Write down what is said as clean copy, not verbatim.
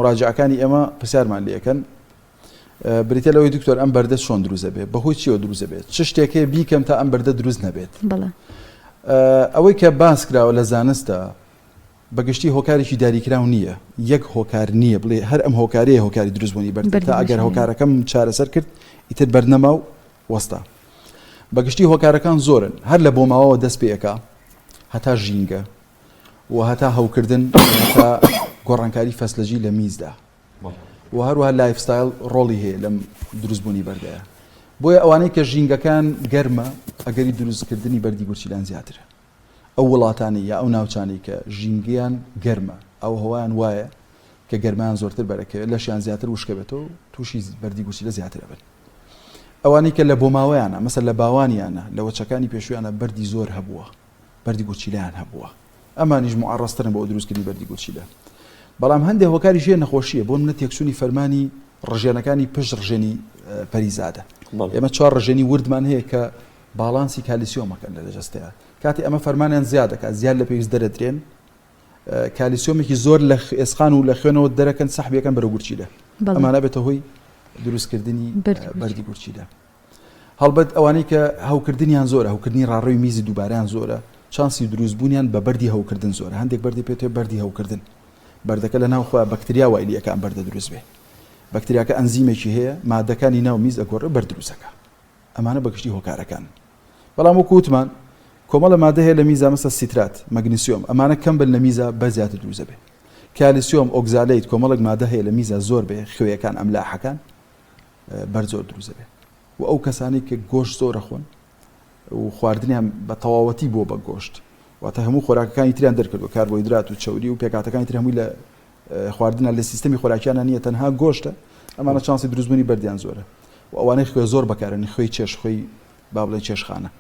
مراجعەکانی ئێمە پرسیارمان لێ ئەکەن بریتە لەوەی دکتۆر ئەم بەردە چۆن دروست دەبێت بەهۆی چیەوە دروست دەبێت چ شتێک هەیە بیکەم تا ئەم بەردە دروست نەبێت ئەوەی کە باس کراوە لە زانستە بەگشتی هۆکارێکی دیاریکراو نییە یەک هۆکار نییە بڵێ هەر ئەم هۆکارەیە هۆکاری دروستبوونی بەرد تا ئەگەر هۆکارەکەم چارەسەر کرد ئیتر بەرنەما و وەستا بەگشتی هۆکارەکان زۆرن هەر لە بۆماوەوە دەست پێەکە هەتا ژینگە و هەتا هەوکردن هەتا گۆڕانکاری فەسلەجی لە میزدا و هەروەها lifestyle ڕۆڵی هەیە لەم دروستبوونی بەردەیە بۆیە ئەوانەی کە ژینگەکان گەرمە ئەگەری دروستکردنی بەردی گورچیلان زیاترە ئەو وڵاتانی یا ئەو ناوچانەی کە ژینگەیان گەرمە ئەو هەوایان وایە کە گەرمیان زۆرتر بەرەکەوێت لەشیان زیاتر وشکە بێتەوە تووشی بەردی گورچیلە زیاتر بن ئەوانەی کە لە بۆماوەیانە مەسەر لە باوانیانە لە وەچەکانی پێشویانە بەردی زۆر هەبووە بەردی گورچیلەیان هەبووە ئەمانیش معڕەزترن بۆ دروستکردنی بەردی گورچیلە بەڵام هەندێک هۆکاریش هەیە نەخۆشیە بۆ منە تێکچوونی فەرمانی ڕژێنەکانی پشت ڕژێنی پەریزادە ئێمە چوار ڕژێنی وردمان هەیە کە باڵانسی کالیسیۆمەکەن لە جەستەیە کاتی ئەمە فەرمانیان زیاد دەکات زیاد لە پێویست دەرەدرێن کالیسیۆمێکی زۆر لە ئێسقان و لە خوێنەوە دەرەکەن سەحبیەکەن بەرەو گورچیلە ئەمانە بێتە هۆی دروستکردنی بەردی گورچیلە هەڵبەت ئەوانەی کە هەوکردنیان زۆرە، هەوکردنی ڕاڕەوی میزی دووبارەیان زۆرە، چانسی دروستبوونیان بە بەردی هەوکردن زۆرە، هەندێک بەردی پێ تێ بەردی هەوکردن، بەردەکە لە ناو خۆیا بەکتریا وای لێ ئەکا ئەم بەردە دروست بێ، بەکتریاکە ئەنزیمێکی هەیە مادەکانی ناو میز ئەگۆڕێ و بەرد دروست ئەکا. ئەمانە بە گشتی هۆکارەکانن. بەڵام وەکو وتمان کۆمەڵە مادە هەیە لە میزا مەسە سیترات، مەگنسیۆم، ئەمانە کەم بن لە میزا بەرد زیاتر دروست ئەبێ. کالیسیۆم، oxalate، کۆمەڵێک مادە هەیە لە میزا زۆر بێ، خوێیەکان، ئەملاحەکان، بەرد زۆر دروست دەبێت و ئەو کەسانەی کە گۆشت زۆر ئەخۆن و خواردنیان بە تەواوەتی بووە بە گۆشت واتە هەموو خۆراکەکانی تریان دەرکردو کاربۆیدرات و چەوری و پێکاتەکانی تر هەمووی لە خواردنە لە سیستەمی خۆراکیانە نییە تەنها گۆشتە ئەمانە چانسی دروستبوونی بەردیان زۆرە و ئەوانەی خوێ زۆر بەکارن خوێی چێش خوێی با بڵێن چێشخانە.